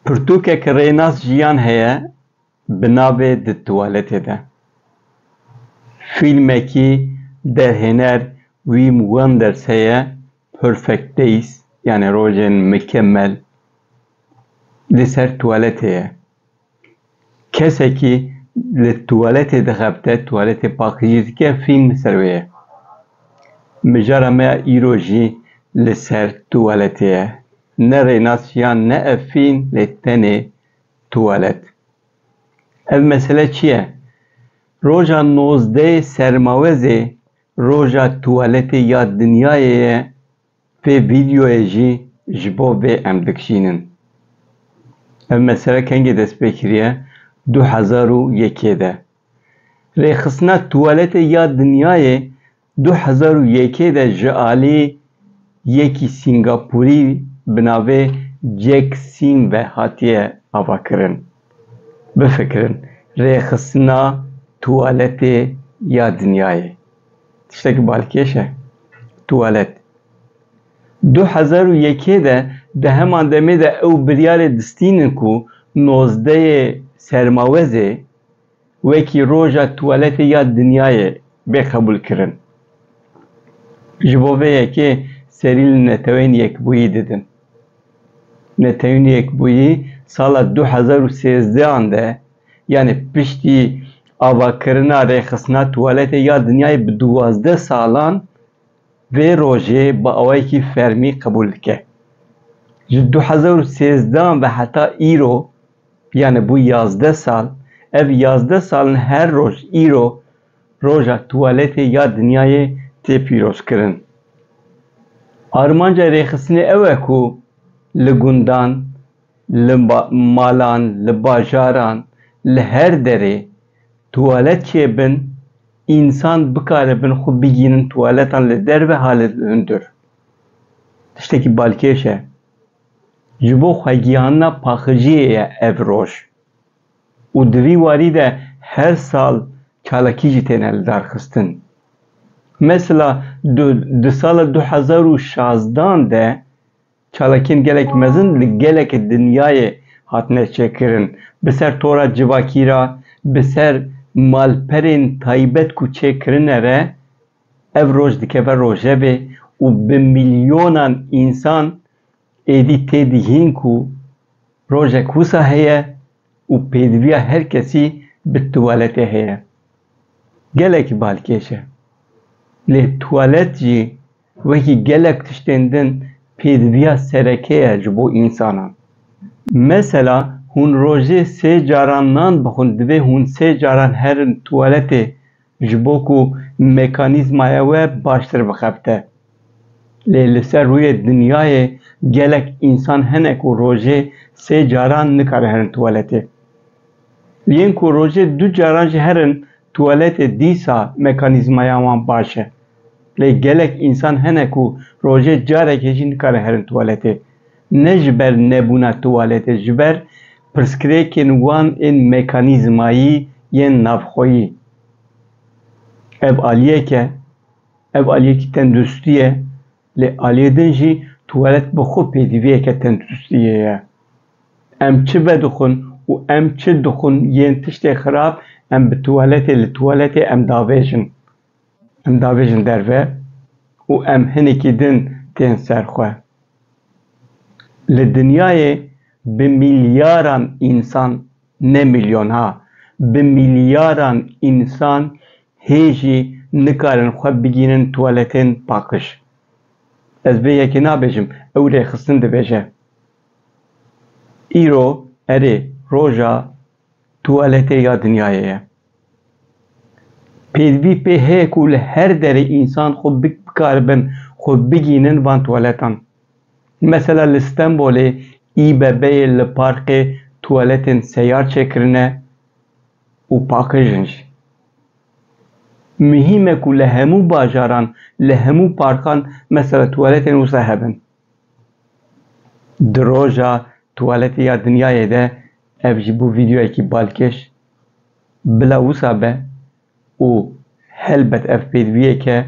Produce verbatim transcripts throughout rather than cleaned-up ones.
Pirtûkek rênas jiyan heye bi navê Di Tuwaletê De. Fîlmekî derhêner Wim Wenders heye, Perfect Days, yani rojên mikemel, li ser tuwaletê ye. Kesekî li tuwaletê dixebite, tuwaletê paqijî dike, fîlm li ser wê ye. Mijara me ya îro jî li ser tuwaletê ye. Ne rênas jiyan, ne ev fîlm, lê tenê tuwalet. Ev mesele çi ye? Roja nozdehê Sermawezê roja tuwaletê ya dinyayê ye. Vê vîdeoyê jî ji bo vê em dikişînin. Ev mesele kengê dest pê kiriye? Du hezar û yekê de. Rêxistina tuwaletê ya dinyayê du hezar û yekê de ji alî yekî Sîngapûrî bi navê Jack Sim ve hatiye avakirin. Bifikirin, rêxistina tuwaletê ya dinyayê. Tiştekî balkêş e. Tuwalet. Du hezar û yekê de, di heman demê de ew biryarê distînin ku nozdehê Sermawezê wekî roja tuwaletê ya dinyayê bê qebûlkirin. Ji bo vê yekê serî li Netewên Yekbûyî didin. Netewên Yekbûyî sala du hezar û sêzdehan de, yani piştî avakirina rêxistina tuwaletê ya dinyayê bi duwazdeh salan, vê rojê bi awayekî fermî qebûl dike. Ji du hezar û sêzdehan ve heta îro, yani bû yazdeh sal, ev yazdeh salin her roj îro roja tuwaletê ya dinyayê tê pîrozkirin. Armanca rêxistinê ew e ku li gundan, li ba-, malan, li bajaran, li her derê tuwalet çêbin, însan bikaribin xwe bigihînin tuwaletan li derve ha li hundir. Tiştekî balkêş e. Ji bo xwegihanina paqijiyê ye ev roj. Û di vî warî de her sal çalakî jî têne lidarxistin. Mesela, du-, di sala du hezar û şazdehan de çalakiyên gelek mezin li gelek dinyayê hatine çêkirin. Bi ser tora civakî re, bi ser malperên taybet ku çêkirine re ev roj dikeve rojevê û bi milyonan însan êdî tê dihîn ku rojek wisa heye û pêdiviya her kesî bi tuwaletê heye. Gelekî balkêş e. Lê tuwalet jî wekî gelek tiştên din pêdiviya sereke ye ji bo însanan. Mesela, hûn rojê sê caran nan bixwin, divê hûn sê caran herin tuwaletê ji bo ku mekanîzmaya we baştir bixebite. Lê li ser rûyê dinyayê gelek însan hene ku rojê sê caran nikarin herin tuwaletê. Yên ku rojê du caran jî herin tuwaletê, dîsa mekanîzmaya wan baş e. Lê gelek însan hene ku rojê carekê jî nikarin herin tuwaletê. Ne ji ber nebûna tuwaletê, ji ber pirsgirêkên wan ên mekanîzmayî yên navxweyî. Ev aliyek e, ev aliyekî tenduristî ye, lê aliyê din jî tuwalet bi xwe pêdiviyeke tenduristiyê ye. Em çi vedixwin û em çi dixwin yên tiştê xirab, em bi tuwaletê, li tuwaletê em davêjin. Em davêjin derve û em hinekî din tên ser xwe. Li dinyayê bi milyaran însan, ne milyon ha, bi milyaran însan hê jî nikarin xwe bigihînin tuwaletên paqij. Ez vê yekê nabêjim, ew rêxistin dibêje. Îro, erê, roja tuwaletê ya dinyayê ye. Pêdivî pê heye ku li her derê însan xwe bik-, bikaribin xwe bigihînin van tuwaletan. Mesela li Stenbolê ÎBB'yê li parkê tuwaletên seyar çêkirine û paqij in jî. Muhîm e ku li hemû bajaran, li hemû parkan mesela tuwaletên wisa hebin. Di roja tuwaletê ya dinyayê de ev jî bû vîdeoyekî balkêş. Bila wisa be û helbet ev pêdiviyeke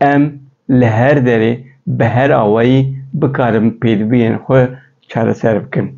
em li her derê bi her awayî bikarin pêdiviyên xwe çareser bikin.